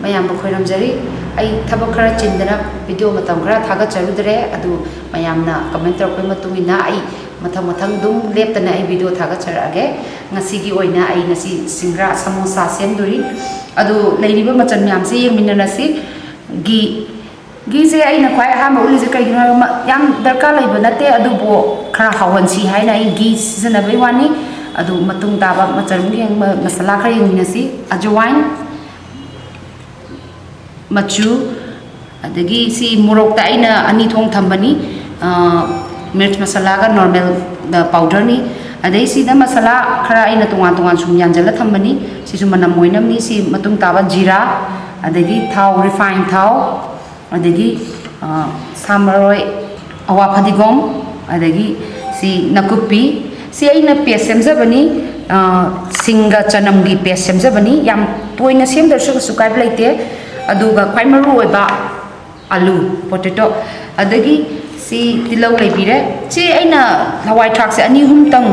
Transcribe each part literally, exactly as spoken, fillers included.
ꯑꯌꯥꯝꯕ ꯈꯣꯏꯔꯝꯖꯔꯤ꯫ ꯑꯩ ꯊꯕꯛ ꯈꯔ ꯆꯤꯟꯗꯅ ꯚꯤꯗꯤꯑꯣ ꯃꯇꯝ ꯈꯔ ꯊꯥꯒꯠꯆꯔꯨꯗ꯭ꯔꯦ, ꯑꯗꯨ ꯃꯌꯥꯝꯅ ꯀꯃꯦꯟ ꯇꯧꯔꯛꯄꯒꯤ ꯃꯇꯨꯡ ꯏꯟꯅ ꯑꯩ ꯃꯊꯪ ꯃꯊꯪ ꯑꯗꯨꯝ ꯂꯦꯞꯇꯅ ꯑꯩ ꯚꯤꯗꯤꯑꯣ ꯊꯥꯒꯠꯆꯔꯛꯑꯒꯦ꯫ ꯉꯁꯤꯒꯤ ꯑꯣꯏꯅ ꯑꯩ ꯉꯁꯤ ꯁꯤꯡꯒ꯭ꯔꯥ ꯁꯃꯣꯁꯥ ꯁꯦꯝꯗꯣꯔꯤ꯫ ꯑꯗꯨ ꯂꯩꯔꯤꯕ ꯃꯆꯜ ꯃꯌꯥꯝꯁꯦ ꯌꯦꯡꯃꯤꯟꯅꯔꯁꯤ꯫ ꯘꯤ, ꯘꯤꯁꯦ ꯑꯩꯅ ꯈ꯭ꯋꯥꯏ ꯑꯍꯥꯟꯕ ꯎꯠꯂꯤꯁꯦ ꯀꯩꯒꯤꯅꯣ ꯍꯥꯏꯕ ꯃ-, ꯌꯥꯝ ꯗꯔꯀꯥꯔ ꯂꯩꯕ ꯅꯠꯇꯦ, ꯑꯗꯨꯕꯨ ꯈꯔ ꯍꯥꯎꯍꯟꯁꯤ ꯍꯥꯏꯅ ꯑꯩ ꯘꯤ ꯁꯤꯖꯤꯟꯅꯕꯩ ꯋꯥꯅꯤ꯫ ꯑꯗꯨ ꯃꯇꯨꯡ ꯇꯥꯕ ꯃꯆꯜ ꯑꯃꯨꯛ ꯌꯦꯡ-, ꯃ-, ꯃꯁꯥꯂꯥ ꯈꯔ ꯌꯦꯡꯃꯤꯟꯅꯁꯤ꯫ ꯑꯖꯋꯥꯏꯟ ꯃꯆꯨ, ꯑꯗꯒꯤ ꯁꯤ ꯃꯣꯔꯣꯛꯇ ꯑꯩꯅ ꯑꯅꯤ ꯊꯣꯛꯅ ꯊꯝꯕꯅꯤ, ꯑ, ꯃꯤꯔꯆ ꯃꯁꯥꯂꯥꯒ ꯅꯣꯔꯃꯦꯜ ꯄꯥꯎꯗꯔꯅꯤ꯫ ꯑꯗꯩ ꯁꯤꯗ ꯃꯁꯥꯂꯥ ꯈꯔ ꯑꯩꯅ ꯇꯣꯉꯥꯟ ꯇꯣꯉꯥꯟ ꯁꯨꯝ ꯌꯥꯟꯁꯤꯜꯂ ꯊꯝꯕꯅꯤ, ꯁꯤꯁꯨ ꯃꯅꯝ ꯑꯣꯏꯅꯕꯅꯤ꯫ ꯁꯤ ꯃꯇꯨꯡ ꯇꯥꯕ ꯖꯤꯔꯥ, ꯑꯗꯒꯤ ꯊꯥꯎ, ꯔꯤꯐꯥꯏꯟ ꯊꯥꯎ, ꯑꯗꯒꯤ, ꯑ, ꯁꯥ ꯃꯔꯣꯏ, ꯑꯋꯥ ꯐꯗꯤꯒꯣꯝ, ꯑꯗꯒꯤ ꯁꯤ ꯅꯥꯀꯨꯞꯄꯤ꯫ ꯁꯤ ꯑꯩꯅ ꯄꯦꯁ ꯁꯦꯝꯖꯕꯅꯤ, ꯑ, ꯁꯤꯡꯒ ꯆꯅꯝꯒꯤ ꯄꯦꯁ ꯁꯦꯝꯖꯕꯅꯤ꯫ ꯌꯥꯝ ꯇꯣꯏꯅ ꯁꯦꯝꯗ꯭ꯔꯁꯨ ꯀꯩꯁꯨ ꯀꯥꯏꯕ ꯂꯩꯇꯦ꯫ ꯑꯗꯨꯒ ꯈ꯭ꯋꯥꯏ ꯃꯔꯨ ꯑꯣꯏꯕ ꯑꯂꯨ, ꯄꯣꯇꯦꯇꯣ, ꯑꯗꯒꯤ ꯁꯤ ꯇꯤꯜꯍꯧ ꯂꯩꯕꯤꯔꯦ꯫ ꯁꯤ ꯑꯩꯅ ꯍꯋꯥꯏ ꯊ꯭ꯔꯥꯛꯁꯦ ꯑꯅꯤ ꯑꯍꯨꯝꯇꯪ,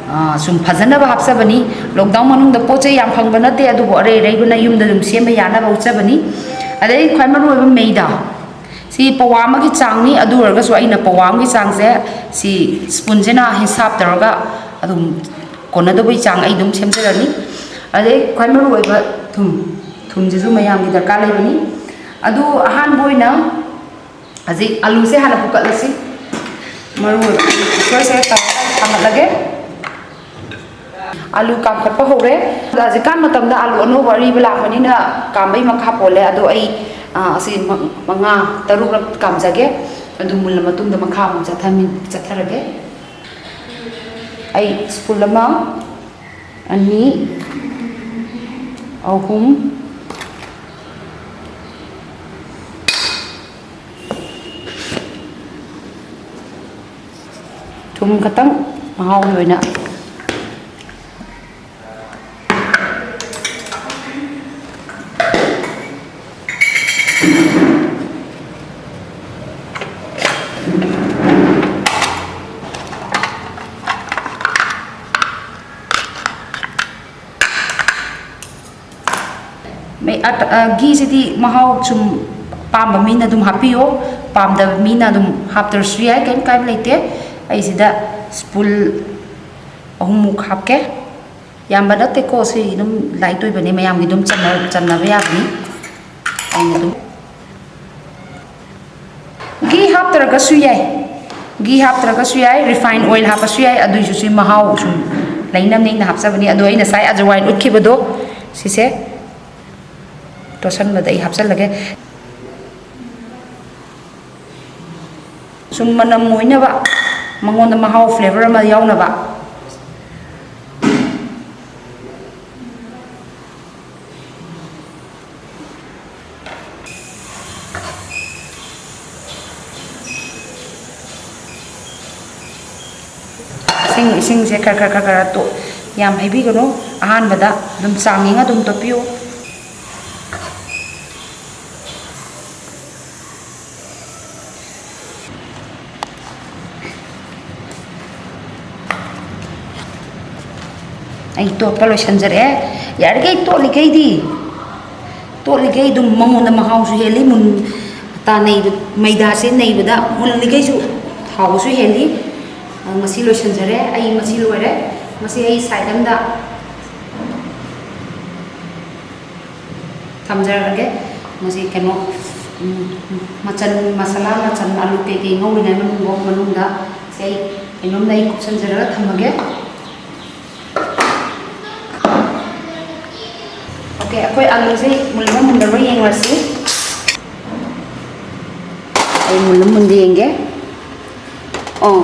ꯑ, ꯁꯨꯝ ꯐꯖꯅꯕ ꯍꯥꯞꯆꯕꯅꯤ꯫ ꯂꯣꯛꯗꯥꯎꯟ ꯃꯅꯨꯡꯗ ꯄꯣꯠ ꯆꯩ ꯌꯥꯝ ꯐꯪꯕ ꯅꯠꯇꯦ, ꯑꯗꯨꯕꯨ ꯑꯔꯩ ꯑꯔꯩꯕꯅ ꯌꯨꯝꯗ ꯑꯗꯨꯝ ꯁꯦꯝꯕ ꯌꯥꯅꯕ ꯎꯠꯆꯕꯅꯤ꯫ ꯑꯗꯩ ꯈ꯭ꯋꯥꯏ ꯃꯔꯨ ꯑꯣꯏꯕ ꯃꯩꯗꯥ꯫ ꯁꯤ ꯄꯋꯥ ꯑꯃꯒꯤ ꯆꯥꯡꯅꯤ, ꯑꯗꯨ ꯑꯣꯏꯔꯒꯁꯨ ꯑꯩꯅ ꯄꯋꯥ ꯑꯃꯒꯤ ꯆꯥꯡꯁꯦ ꯁꯤ ꯁ꯭ꯄꯨꯟꯁꯤꯅ ꯍꯤꯁꯥꯞ ꯇꯧꯔꯒ ꯑꯗꯨꯝ ꯀꯣꯟꯅꯗꯧꯕꯒꯤ ꯆꯥꯡ ꯑꯩ ꯑꯗꯨꯝ ꯁꯦꯝꯖꯔꯅꯤ꯫ ꯑꯗꯩ ꯈ꯭ꯋꯥꯏ ꯃꯔꯨ ꯑꯣꯏꯕ ꯊꯨꯝ, ꯊꯨꯝꯁꯤꯁꯨ ꯃꯌꯥꯝꯒꯤ ꯗꯔꯀꯥꯔ ꯂꯩꯕꯅꯤ꯫ ꯑꯗꯨ ꯑꯍꯥꯟꯕ ꯑꯣꯏꯅ ꯍꯧꯖꯤꯛ ꯑꯂꯨꯁꯦ ꯍꯥꯟꯅ ꯐꯨꯠꯀꯠꯂꯁꯤ꯫ ꯃꯔꯨ ꯑꯣꯏꯕ ꯀꯨꯀꯔꯁꯦ ꯇꯧꯔꯒ ꯊꯥꯡꯒꯠꯂꯒꯦ꯫ ꯑꯂꯨ ꯀꯥꯝꯈꯠꯄ ꯍꯧꯔꯦ꯫ ꯑꯗ ꯍꯧꯖꯤꯛꯀꯥꯟ ꯃꯇꯝꯗ ꯑꯂꯨ ꯑꯅꯧꯕ ꯑꯔꯤꯕ ꯂꯥꯛꯄꯅꯤꯅ ꯀꯥꯝꯕꯩ ꯃꯈꯥ ꯄꯣꯜꯂꯦ꯫ ꯑꯗꯣ ꯑꯩ, ꯑ, ꯑꯁꯤ ꯃ-, ꯃꯉꯥ, ꯇꯔꯨꯛꯔꯛ ꯀꯥꯝꯖꯒꯦ꯫ ꯑꯗꯨ ꯃꯨꯜꯂ ꯃꯇꯨꯡꯗ ꯃꯈꯥ ꯑꯃꯨꯛ ꯆꯠꯊꯃꯤ-, ꯆꯠꯊꯔꯒꯦ꯫ ꯑꯩ ꯁ꯭ꯄꯨꯟ ꯑꯃ, ꯑꯅꯤ, ꯑꯍꯨꯝ, ꯊꯨꯝ ꯈꯛꯇꯪ ꯃꯍꯥꯎꯒꯤ ꯑꯣꯏꯅ꯫ ꯃꯩ-, ꯑ, ꯘꯤꯁꯤꯗꯤ ꯃꯍꯥꯎ ꯁꯨꯝ ꯄꯥꯝꯕ ꯃꯤꯅ ꯑꯗꯨꯝ ꯍꯥꯞꯄꯤꯌꯣ, ꯄꯥꯝꯗꯕ ꯃꯤꯅ ꯑꯗꯨꯝ ꯍꯥꯞꯇ꯭ꯔꯁꯨ ꯌꯥꯏ, ꯀꯩꯝ ꯀꯥꯏꯕ ꯂꯩꯇꯦ꯫ ꯑꯩꯁꯤꯗ ꯁ꯭ꯄꯨꯟ ꯑꯍꯨꯝꯃꯨꯛ ꯍꯥꯞꯀꯦ꯫ ꯌꯥꯝꯕ ꯅꯠꯇꯦꯀꯣ, ꯁꯤ ꯑꯗꯨꯝ ꯂꯥꯏꯠ ꯑꯣꯏꯕꯅꯦ, ꯃꯌꯥꯝꯒꯤ ꯑꯗꯨꯝ ꯆꯟꯅ-, ꯆꯟꯅꯕ ꯌꯥꯕꯅꯤ꯫ ꯑꯩꯅ ꯑꯗꯨꯝ ꯘꯤ ꯍꯥꯞꯇ꯭ꯔꯒꯁꯨ ꯌꯥꯏ, ꯘꯤ ꯍꯥꯞꯇ꯭ꯔꯒꯁꯨ ꯌꯥꯏ, ꯔꯤꯐꯥꯏꯟ ꯑꯣꯏꯜ ꯍꯥꯞꯄꯁꯨ ꯌꯥꯏ, ꯑꯗꯨꯏꯁꯨ ꯁꯤ ꯃꯍꯥꯎ ꯁꯨꯝ ꯂꯩꯅꯕꯅꯦ ꯑꯩꯅ ꯍꯥꯞꯆꯕꯅꯤ꯫ ꯑꯗꯣ ꯑꯩ ꯉꯁꯥꯏ ꯑꯖꯋꯥꯏꯟ ꯎꯠꯈꯤꯕꯗꯣ, ꯁꯤꯁꯦ ꯇꯣꯠꯁꯟꯕꯗ ꯑꯩ ꯍꯥꯞꯆꯜꯂꯒꯦ꯫ ꯁꯨꯝ ꯃꯅꯝ ꯑꯣꯏꯅꯕ, ꯃꯉꯣꯟꯗ ꯃꯍꯥꯎ, ꯐ꯭ꯂꯦꯕꯔ ꯑꯃ ꯌꯥꯎꯅꯕ꯫ ꯏꯁꯤꯡ, ꯏꯁꯤꯡꯁꯦ ꯈꯔ ꯈꯔ, ꯈꯔ ꯈꯔ ꯇꯣ-, ꯌꯥꯝ ꯍꯩꯕꯤꯒꯅꯨ꯫ ꯑꯍꯥꯟꯕꯗ ꯑꯗꯨꯝ ꯆꯥꯡ ꯌꯦꯡꯉ ꯑꯗꯨꯝ ꯇꯣꯠꯄꯤꯌꯨ꯫ ꯑꯩ ꯇꯣꯠꯄ ꯂꯣꯏꯁꯟꯖꯔꯛꯑꯦ꯫ ꯌꯥꯔꯤꯈꯩ ꯇꯣꯠꯂꯤꯈꯩꯗꯤ, ꯇꯣꯠꯂꯤꯈꯩ ꯑꯗꯨꯝ ꯃꯉꯣꯟꯗ ꯃꯍꯥꯎꯁꯨ ꯍꯦꯜꯂꯤ꯫ ꯃꯨꯟ-, ꯑꯇꯥ ꯅꯩꯕ, ꯃꯩꯗꯥꯁꯦ ꯅꯩꯕꯗ ꯃꯨꯜꯂꯤꯈꯩꯁꯨ ꯍꯥꯎꯕꯁꯨ ꯍꯦꯜꯂꯤ꯫ ꯑ, ꯃꯁꯤ ꯂꯣꯏꯁꯟꯖꯔꯦ꯫ ꯑꯩ ꯃꯁꯤ ꯂꯣꯏꯔꯦ꯫ ꯃꯁꯤ ꯑꯩ ꯁꯥꯏꯠ ꯑꯝꯗ ꯊꯝꯖꯔꯒꯦ꯫ ꯃꯁꯤ ꯀꯩꯅꯣ, ꯎꯝ, ꯃꯆꯜ, ꯃꯁꯥꯂꯥ ꯃꯆꯜ, ꯑꯂꯨ ꯀꯩꯀꯩ ꯉꯧꯔꯤꯉꯩ ꯃꯅꯨꯡ, ꯃꯅꯨꯡꯗ ꯁꯤ ꯑꯩ ꯀꯩꯅꯣꯝꯗ ꯑꯩ ꯀꯨꯞꯁꯟꯖꯔꯒ ꯊꯝꯃꯒꯦ꯫ ꯑꯣꯀꯦ, ꯑꯩꯈꯣꯏ ꯑꯂꯨꯁꯦ ꯃꯨꯜꯂꯕ ꯃꯨꯟꯗꯕ꯭ꯔꯥ ꯌꯦꯡꯉꯨꯔꯁꯤ꯫ ꯑꯩ ꯃꯨꯜꯂ ꯃꯨꯟꯗ ꯌꯦꯡꯒꯦ꯫ ꯑꯣ,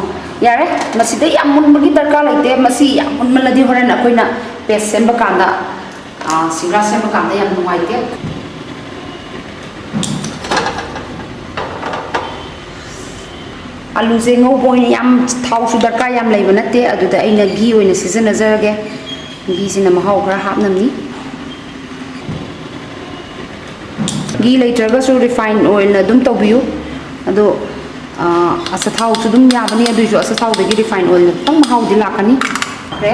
ꯌꯥꯔꯦ꯫ ꯃꯁꯤꯗ ꯌꯥꯝ ꯃꯨꯟꯕꯒꯤ ꯗꯔꯀꯥꯔ ꯂꯩꯇꯦ꯫ ꯃꯁꯤ ꯌꯥꯝ ꯃꯨꯟꯃꯜꯂꯗꯤ ꯍꯣꯔꯦꯟ ꯑꯩꯈꯣꯏꯅ ꯄꯦꯁ ꯁꯦꯝꯕ ꯀꯥꯟꯗ, ꯑ, ꯁꯤꯡꯒ꯭ꯔꯥ ꯁꯦꯝꯕ ꯀꯥꯟꯗ ꯌꯥꯝ ꯅꯨꯡꯉꯥꯏꯇꯦ꯫ ꯑꯂꯨꯁꯦ ꯉꯧꯕ ꯑꯣꯏꯅ ꯌꯥꯝ ꯊꯥꯎꯁꯨ ꯗꯔꯀꯥꯔ ꯌꯥꯝ ꯂꯩꯕ ꯅꯠꯇꯦ, ꯑꯗꯨꯗ ꯑꯩꯅ ꯘꯤ ꯑꯣꯏꯅ ꯁꯤꯖꯤꯟꯅꯖꯔꯒꯦ꯫ ꯘꯤꯁꯤꯅ ꯃꯍꯥꯎ ꯈꯔ ꯍꯥꯞꯅꯕꯅꯤ꯫ ꯘꯤ ꯂꯩꯇ꯭ꯔꯒꯁꯨ ꯔꯤꯐꯥꯏꯟ ꯑꯣꯏꯜꯅ ꯑꯗꯨꯝ ꯇꯧꯕꯤꯌꯨ꯫ ꯑꯗꯣ, ꯑ, ꯑꯆꯥꯊꯥꯎꯁꯨ ꯑꯗꯨꯝ ꯌꯥꯕꯅꯤ, ꯑꯗꯨꯏꯁꯨ ꯑꯆꯥꯊꯥꯎꯗꯒꯤ ꯔꯤꯐꯥꯏꯟ ꯑꯣꯏꯜꯅ ꯈꯤꯇꯪ ꯃꯍꯥꯎꯗꯤ ꯂꯥꯛꯀꯅꯤ꯫ ꯈ꯭ꯔꯦ꯫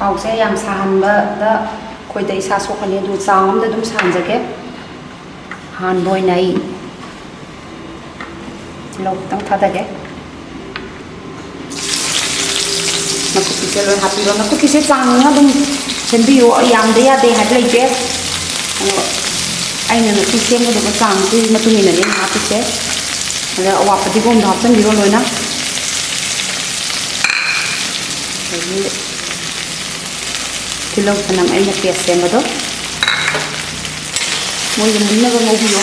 ꯊꯥꯎꯁꯦ ꯌꯥꯝ ꯁꯥꯍꯟꯕꯗ ꯑꯩꯈꯣꯏꯗ ꯏꯁꯥ ꯁꯣꯛꯀꯅꯤ, ꯑꯗꯨ ꯆꯥꯡ ꯑꯃꯗ ꯑꯗꯨꯝ ꯁꯥꯍꯟꯖꯒꯦ꯫ ꯑꯍꯥꯟꯕ ꯑꯣꯏꯅ ꯑꯩ ꯇꯤꯜꯍꯧ ꯈꯤꯇꯪ ꯊꯥꯗꯒꯦ꯫ ꯅꯥꯀꯨꯞꯄꯤꯁꯦ ꯂꯣꯏ ꯍꯥꯞꯄꯤꯔꯣ꯫ ꯅꯥꯀꯨꯞꯄꯤꯁꯦ ꯆꯥꯡ ꯑꯃ ꯑꯗꯨꯝ ꯁꯦꯝꯕꯤꯌꯨ, ꯌꯥꯝꯗ ꯌꯥꯗꯦ ꯍꯥꯏꯕ ꯂꯩꯇꯦ꯫ ꯑꯗꯣ ꯑꯩꯅ ꯉꯁꯤ ꯁꯦꯝꯒꯗꯕ ꯆꯥꯡꯁꯤꯒꯤ ꯃꯇꯨꯡ ꯏꯟꯅꯅꯦ ꯑꯩꯅ ꯍꯥꯞꯄꯤꯁꯦ꯫ ꯑꯗ ꯑꯋꯥ ꯐꯗꯤꯒꯣꯝꯗꯣ ꯍꯥꯞꯆꯤꯟꯕꯤꯔꯣ ꯂꯣꯏꯅ꯫ ꯑꯗꯒꯤ ꯇꯤꯜꯍꯧ ꯆꯅꯝ ꯑꯩꯅ ꯄꯦꯁ ꯁꯦꯝꯕꯗꯣ ꯃꯣꯏꯒ ꯃꯨꯟꯅꯕ ꯉꯧꯕꯤꯌꯣ꯫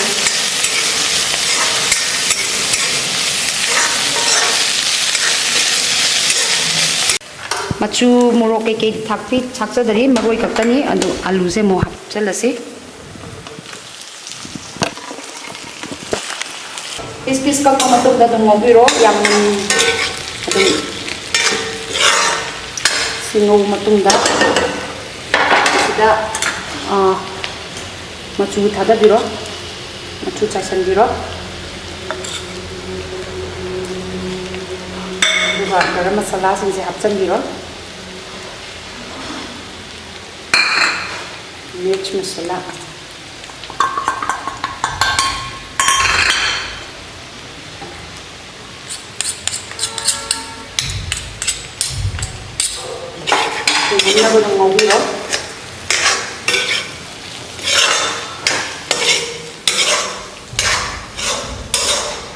ꯃꯆꯨ, ꯃꯣꯔꯣꯛ ꯀꯩꯀꯩ ꯊꯥꯛꯄꯤ-, ꯊꯥꯛꯆꯗꯔꯤ, ꯃꯔꯣꯏ ꯈꯛꯇꯅꯤ꯫ ꯑꯗꯨ ꯑꯂꯨꯁꯦ ꯑꯃꯨꯛ ꯍꯥꯞꯆꯤꯜꯂꯁꯤ꯫ ꯄꯤꯁ ꯄꯤꯁ ꯀꯛꯄ ꯃꯇꯨꯡꯗ ꯑꯗꯨꯝ ꯉꯧꯕꯤꯔꯣ꯫ ꯌꯥꯝ ꯑꯗꯨꯝ ꯁꯤ ꯉꯧꯕ ꯃꯇꯨꯡꯗ ꯁꯤꯗ, ꯑꯥ, ꯃꯆꯨ ꯊꯥꯗꯕꯤꯔꯣ, ꯃꯆꯨ ꯆꯥꯏꯁꯤꯟꯕꯤꯔꯣ꯫ ꯑꯗꯨꯒ ꯒꯔꯝ ꯃꯁꯥꯂꯥꯁꯤꯡꯁꯦ ꯍꯥꯞꯆꯤꯟꯕꯤꯔꯣ꯫ ꯃꯤꯔꯆ ꯃꯁꯥꯂꯥ꯫ ꯃꯨꯟꯅꯕ ꯑꯗꯨꯝ ꯉꯧꯕꯤꯔꯣ꯫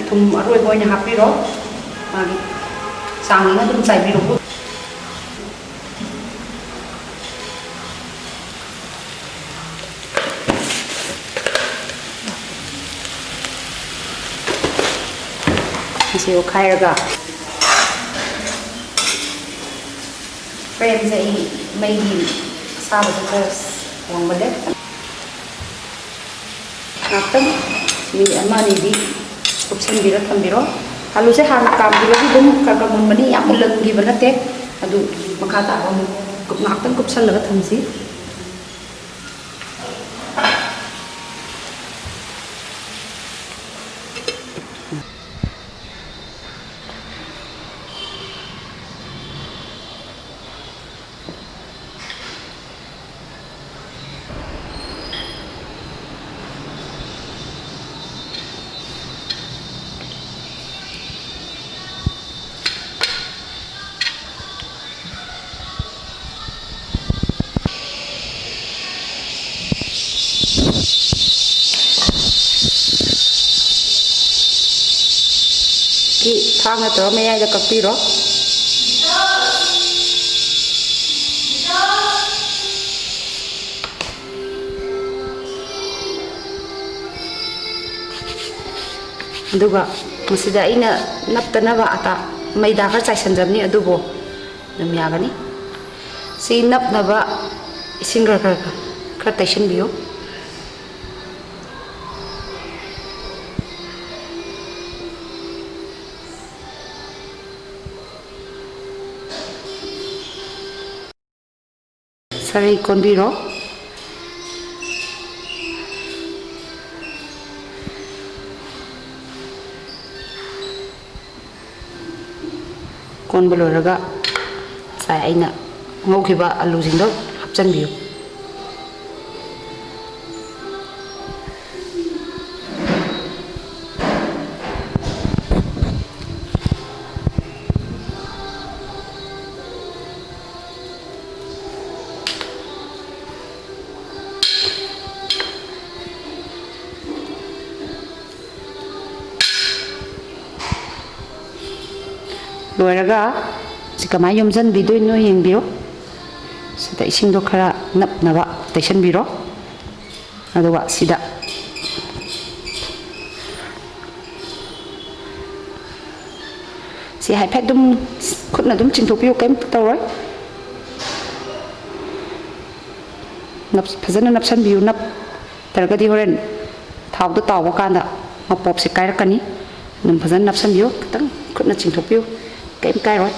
ꯊꯨꯝ ꯑꯔꯣꯏꯕ ꯑꯣꯏꯅ ꯍꯥꯞꯄꯤꯔꯣ꯫ ꯃꯥꯒꯤ ꯆꯥꯡ ꯑꯃ ꯑꯗꯨꯝ ꯆꯥꯏꯕꯤꯔꯣ꯫ ꯃꯁꯤ ꯑꯣꯠꯈꯥꯏꯔꯒ, ꯐ꯭ꯂꯦꯝꯁꯦ ꯑꯩ ꯃꯩꯒꯤ ꯑꯁꯥꯕꯁꯦ ꯈꯔ ꯋꯥꯡꯃꯜꯂꯦ꯫ ꯉꯥꯛꯇꯪ ꯃꯤꯅꯤꯠ ꯑꯃ ꯑꯅꯤꯗꯤ ꯀꯨꯞꯁꯟꯕꯤꯔ ꯊꯝꯕꯤꯔꯣ꯫ ꯑꯂꯨꯁꯦ ꯍꯥꯟꯅ ꯀꯥꯝꯈꯤꯕꯒꯤ ꯑꯗꯨꯝ ꯈꯔ ꯈꯔ ꯃꯨꯟꯕꯅꯤ, ꯌꯥꯝ ꯃꯨꯜꯍꯟꯈꯤꯕ ꯅꯠꯇꯦ꯫ ꯑꯗꯨ ꯃꯈꯥ ꯇꯥꯕ ꯑꯃꯨꯛ ꯉꯥꯛꯇꯪ ꯀꯨꯞꯁꯜꯂꯒ ꯊꯝꯁꯤ꯫ ꯊꯥꯡꯅ ꯇꯧꯔ ꯃꯌꯥꯏꯗ ꯀꯛꯄꯤꯔꯣ꯫ ꯑꯗꯨꯒ ꯃꯁꯤꯗ ꯑꯩꯅ ꯅꯞꯇꯅꯕ ꯑꯇꯥ ꯃꯩꯗꯥ ꯈꯔ ꯆꯥꯏꯁꯟꯖꯕꯅꯤ, ꯑꯗꯨꯕꯨ ꯑꯗꯨꯝ ꯌꯥꯒꯅꯤ꯫ ꯁꯤ ꯅꯞꯅꯕ ꯏꯁꯤꯡ ꯈꯔ, ꯈꯔ, ꯈꯔ, ꯈꯔ ꯇꯩꯁꯤꯟꯕꯤꯌꯨ꯫ ꯁꯔꯩ ꯀꯣꯟꯕꯤꯔꯣ꯫ ꯀꯣꯟꯕ ꯂꯣꯏꯔꯒ ꯉꯁꯥꯏ ꯑꯩꯅ ꯉꯧꯈꯤꯕ ꯑꯂꯨꯁꯤꯡꯗꯣ ꯍꯥꯞꯆꯤꯟꯕꯤꯌꯨ꯫ ꯂꯣꯏꯔꯒ ꯁꯤ ꯀꯃꯥꯏꯅ ꯌꯣꯝꯁꯤꯟꯕꯤꯗꯣꯏꯅꯣ ꯌꯦꯡꯕꯤꯌꯨ꯫ ꯁꯤꯗ ꯏꯁꯤꯡꯗꯣ ꯈꯔ ꯅꯞꯅꯕ ꯇꯩꯁꯟꯕꯤꯔꯣ꯫ ꯑꯗꯨꯒ ꯁꯤꯗ ꯁꯤ ꯍꯥꯏꯐꯦꯠ ꯑꯗꯨꯝ ꯈꯨꯠꯅ ꯑꯗꯨꯝ ꯆꯤꯡꯊꯣꯛꯄꯤꯌꯨ, ꯀꯩꯝꯇ ꯇꯧꯔꯣꯏ꯫ ꯅꯞ-, ꯐꯖꯅ ꯅꯞꯁꯟꯕꯤꯌꯨ꯫ ꯅꯞꯇ꯭ꯔꯒꯗꯤ ꯍꯣꯔꯦꯟ ꯊꯥꯎꯗ ꯇꯥꯎꯕ ꯀꯥꯟꯗ ꯃꯄꯣꯞꯁꯦ ꯀꯥꯏꯔꯛꯀꯅꯤ꯫ ꯑꯗꯨꯝ ꯐꯖꯅ ꯅꯞꯁꯟꯕꯤꯌꯨ, ꯈꯤꯇꯪ ꯈꯨꯠꯅ ꯆꯤꯡꯊꯣꯛꯄꯤꯌꯨ, ꯀꯩꯝ ꯀꯥꯏꯔꯣꯏ꯫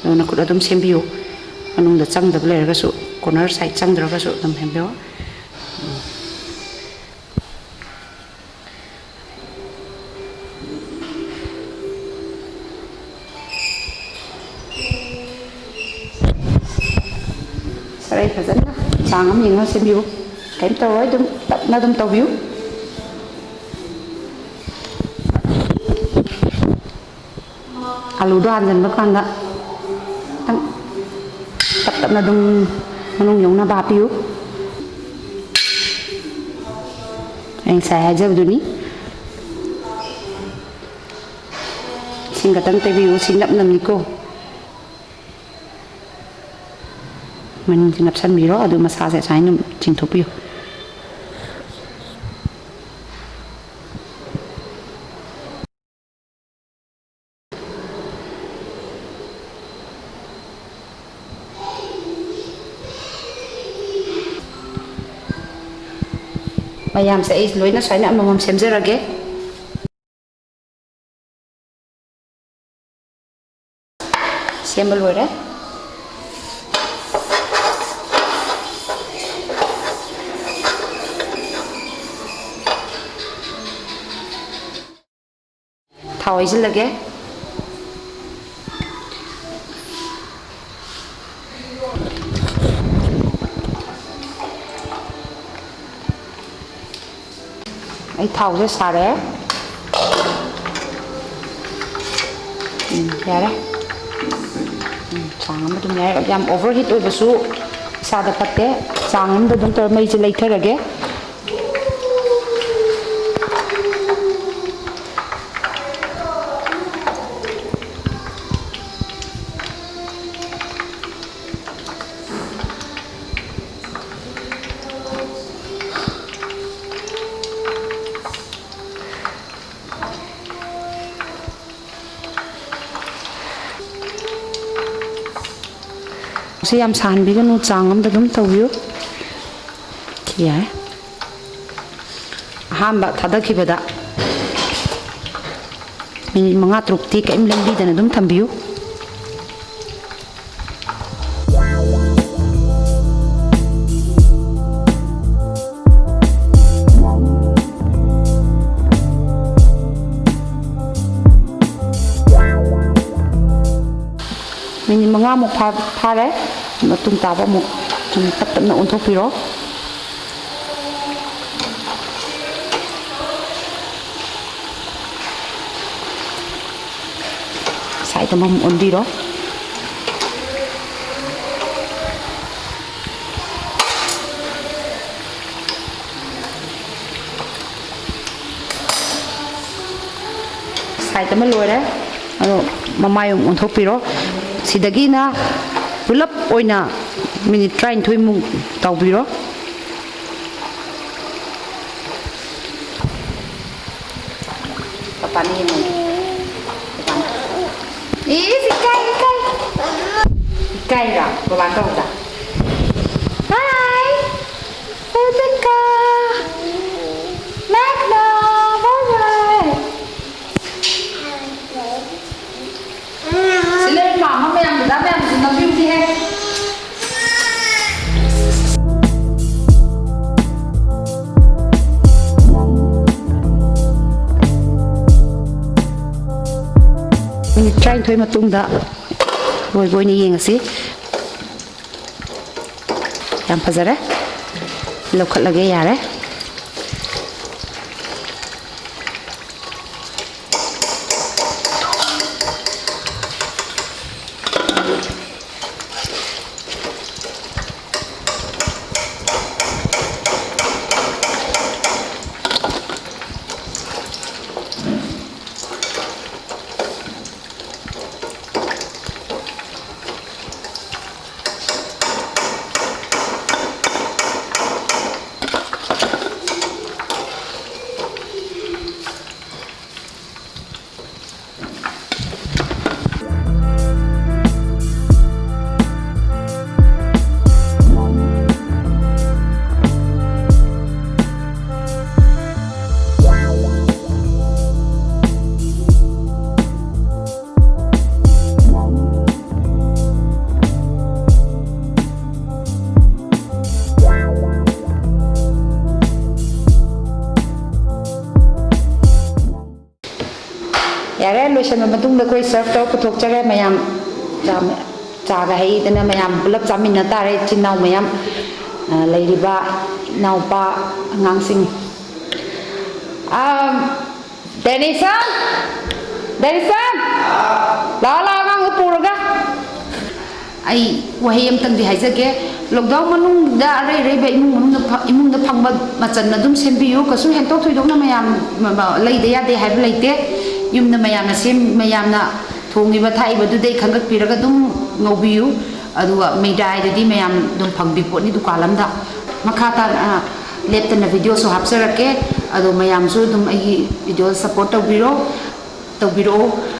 ꯑꯗꯨꯅ ꯈꯨꯠ ꯑꯗꯨꯝ ꯁꯦꯝꯕꯤꯌꯨ꯫ ꯃꯅꯨꯡꯗ ꯆꯪꯗꯕ ꯂꯩꯔꯒꯁꯨ, corner side ꯆꯪꯗ꯭ꯔꯒꯁꯨ ꯑꯗꯨꯝ ꯁꯦꯝꯕꯤꯌꯨ꯫ ꯁꯔꯩ ꯐꯖꯅ ꯆꯥꯡ ꯑꯃ ꯌꯦꯡꯉꯒ ꯁꯦꯝꯕꯤꯌꯨ꯫ ꯀꯩꯝ ꯇꯧꯔꯣꯏ, ꯑꯗꯨꯝ ꯇꯞꯅ ꯑꯗꯨꯝ ꯇꯧꯕꯤꯌꯨ꯫ ꯑꯂꯨꯗꯣ ꯍꯥꯟꯖꯟꯕ ꯀꯥꯟꯗ ꯈꯤꯇꯪ ꯇꯞ ꯇꯞꯅ ꯑꯗꯨꯝ ꯃꯅꯨꯡ ꯌꯧꯅꯕ ꯍꯥꯞꯄꯤꯌꯨ꯫ ꯑꯩ ꯉꯁꯥꯏ ꯍꯥꯏꯖꯕꯗꯨꯅꯤ꯫ ꯈꯇꯪ ꯇꯩꯕꯤꯌꯨ, ꯁꯤ ꯅꯞ ꯅꯞꯅꯤꯀꯣ꯫ ꯃꯅꯤꯡꯁꯦ ꯅꯞꯁꯟꯕꯤꯔꯣ, ꯑꯗꯨ ꯃꯁꯥꯁꯦ ꯁꯨꯃꯥꯏꯅ ꯑꯗꯨꯝ ꯆꯤꯡꯊꯣꯛꯄꯤꯌꯨ꯫ ꯃꯌꯥꯝꯁꯦ ꯑꯩ ꯂꯣꯏꯅ ꯁꯨꯃꯥꯏꯅ ꯑꯃꯃꯝ ꯁꯦꯝꯖꯔꯒꯦ꯫ ꯁꯦꯝꯕ ꯂꯣꯏꯔꯦ꯫ ꯊꯥꯎ ꯍꯩꯖꯤꯜꯂꯒꯦ꯫ ꯑꯩ ꯊꯥꯎꯁꯦ ꯁꯥꯔꯦ꯫ ꯎꯝ, ꯌꯥꯔꯦ꯫ ꯎꯝ, ꯆꯥꯡ ꯑꯃ ꯑꯗꯨꯝ ꯌꯥꯔꯦ꯫ ꯌꯥꯝ overheat ꯑꯣꯏꯕꯁꯨ ꯏꯁꯥꯗ ꯐꯠꯇꯦ꯫ ꯆꯥꯡ ꯑꯃꯗ ꯑꯗꯨꯝ ꯇꯧꯔ ꯃꯩꯁꯦ ꯂꯩꯊꯔꯒꯦ꯫ ꯁꯤ ꯌꯥꯝ ꯁꯥꯍꯟꯕꯤꯒꯅꯨ, ꯆꯥꯡ ꯑꯃꯗ ꯑꯗꯨꯝ ꯇꯧꯕꯤꯌꯨ꯫ ꯌꯥꯔꯦ꯫ ꯑꯍꯥꯟꯕ ꯊꯥꯗꯈꯤꯕꯗ ꯃꯤꯅꯤꯠ ꯃꯉꯥ ꯇꯔꯨꯛꯇꯤ ꯀꯔꯤꯝ ꯂꯦꯡꯕꯤꯗꯅ ꯑꯗꯨꯝ ꯊꯝꯕꯤꯌꯨ꯫ ꯃꯤꯅꯤꯠ ꯃꯉꯥꯃꯨꯛ ꯐꯥ-, ꯐꯥꯔꯦ꯫ ꯃꯇꯨꯡ ꯇꯥꯕ ꯑꯃꯨꯛ ꯁꯨꯝ ꯇꯞ ꯇꯞꯅ ꯑꯣꯟꯊꯣꯛꯄꯤꯔꯣ꯫ Side ꯑꯃꯃꯨꯛ ꯑꯣꯟꯕꯤꯔꯣ꯫ Side ꯑꯃ ꯂꯣꯏꯔꯦ꯫ ꯑꯗꯣ ꯃꯃꯥꯏ ꯑꯃꯨꯛ ꯑꯣꯟꯊꯣꯛꯄꯤꯔꯣ꯫ ꯁꯤꯗꯒꯤꯅ ꯄꯨꯂꯞ ꯑꯣꯏꯅ ꯃꯤꯅꯤꯠ ꯇꯔꯥꯅꯤꯊꯣꯏꯃꯨꯛ ꯇꯧꯕꯤꯔꯣ꯫ ꯄꯄꯥꯅ ꯌꯦꯡꯉꯣ꯫ ꯄꯄꯥꯅ꯫ ꯏꯁ, ꯏꯀꯥꯏ, ꯏꯀꯥꯏ꯫ ꯏꯀꯥꯏꯔꯣ? ꯕꯕꯥ ꯀꯧꯗ꯫ ꯍꯥꯏ꯫ ꯁꯤꯜꯚꯤꯀꯥ꯫ ꯃꯦꯛꯅꯥ꯫ ꯕꯥꯏ ꯕꯥꯏ꯫ ꯁꯤ ꯂꯩ ꯃꯥꯃ ꯃꯌꯥꯝ, ꯗꯗꯥ ꯃꯌꯥꯝꯁꯨ ꯅꯝꯕꯤꯌꯨꯅꯦꯍꯦ꯫ ꯃꯤꯅꯤꯠ ꯇꯔꯥꯅꯤꯊꯣꯏ ꯃꯇꯨꯡꯗ ꯂꯣꯏꯕ ꯑꯣꯏꯅ ꯌꯦꯡꯉꯁꯤ꯫ ꯌꯥꯝ ꯐꯖꯔꯦ꯫ ꯂꯧꯈꯠꯂꯒꯦ, ꯌꯥꯔꯦ꯫ ꯌꯥꯔꯦ, ꯂꯣꯏꯁꯤꯟꯕ ꯃꯇꯨꯡꯗ ꯑꯩꯈꯣꯏ serve ꯇꯧꯔ ꯄꯨꯊꯣꯛꯆꯔꯦ꯫ ꯃꯌꯥꯝ ꯆꯥ-, ꯆꯥꯒ ꯍꯩꯗꯅ ꯃꯌꯥꯝ ꯄꯨꯂꯞ ꯆꯥꯃꯤꯟꯅ ꯇꯥꯔꯦ, ꯏꯆꯤꯟ ꯏꯅꯥꯎ ꯃꯌꯥꯝ, ꯑ, ꯂꯩꯔꯤꯕ ꯏꯅꯥꯎꯄꯥ ꯑꯉꯥꯡꯁꯤꯡ꯫ ꯑ, ꯗꯦꯅꯤꯁꯟ! ꯗꯦꯅꯤꯁꯟ! ꯂꯥꯛꯑꯣ, ꯂꯥꯛꯑꯣ, ꯑꯉꯥꯡꯗꯣ ꯄꯨꯔꯒ꯫ ꯑꯩ ꯋꯥꯍꯩ ꯑꯃꯇꯪꯗꯤ ꯍꯥꯏꯖꯒꯦ꯫ Lockdown ꯃꯅꯨꯡꯗ ꯑꯔꯩ ꯑꯔꯩꯕ ꯏꯃꯨꯡ ꯃꯅꯨꯡꯗ ꯐ-, ꯏꯃꯨꯡꯗ ꯐꯪꯕ ꯃꯆꯜ ꯑꯗꯨꯝ ꯁꯦꯝꯕꯤꯌꯨ꯫ ꯀꯩꯁꯨ ꯍꯦꯟꯇꯣꯛ ꯊꯣꯏꯗꯣꯛꯅ ꯃꯌꯥꯝ ꯃ-, ꯃ-, ꯂꯩꯗ ꯌꯥꯗꯦ ꯍꯥꯏꯕ ꯂꯩꯇꯦ꯫ ꯌꯨꯝꯗ ꯃꯌꯥꯝꯅ ꯁꯦꯝ ꯃꯌꯥꯝꯅ ꯊꯣꯡꯉꯤꯕ ꯊꯥꯛꯏꯕꯗꯨꯗꯩ ꯈꯟꯒꯠꯄꯤꯔꯒ ꯑꯗꯨꯝ ꯉꯧꯕꯤꯌꯨ꯫ ꯑꯗꯨꯒ ꯃꯩꯗꯥꯏꯗꯨꯗꯤ ꯃꯌꯥꯝ ꯑꯗꯨꯝ ꯐꯪꯕꯤ ꯄꯣꯠꯅꯤ ꯗꯨꯀꯥꯟ ꯑꯃꯗ꯫ ꯃꯈꯥ ꯇꯥꯅ ꯂꯦꯞꯇꯅ ꯚꯤꯗꯤꯑꯣꯁꯨ ꯍꯥꯞꯆꯔꯛꯀꯦ꯫ ꯑꯗꯣ ꯃꯌꯥꯝꯁꯨ ꯑꯗꯨꯝ ꯑꯩꯒꯤ ꯚꯤꯗꯤꯑꯣ ꯁꯞꯄꯣꯔꯠ ꯇꯧꯕꯤꯔꯣ ꯇꯧꯕꯤꯔꯛꯑꯣ꯫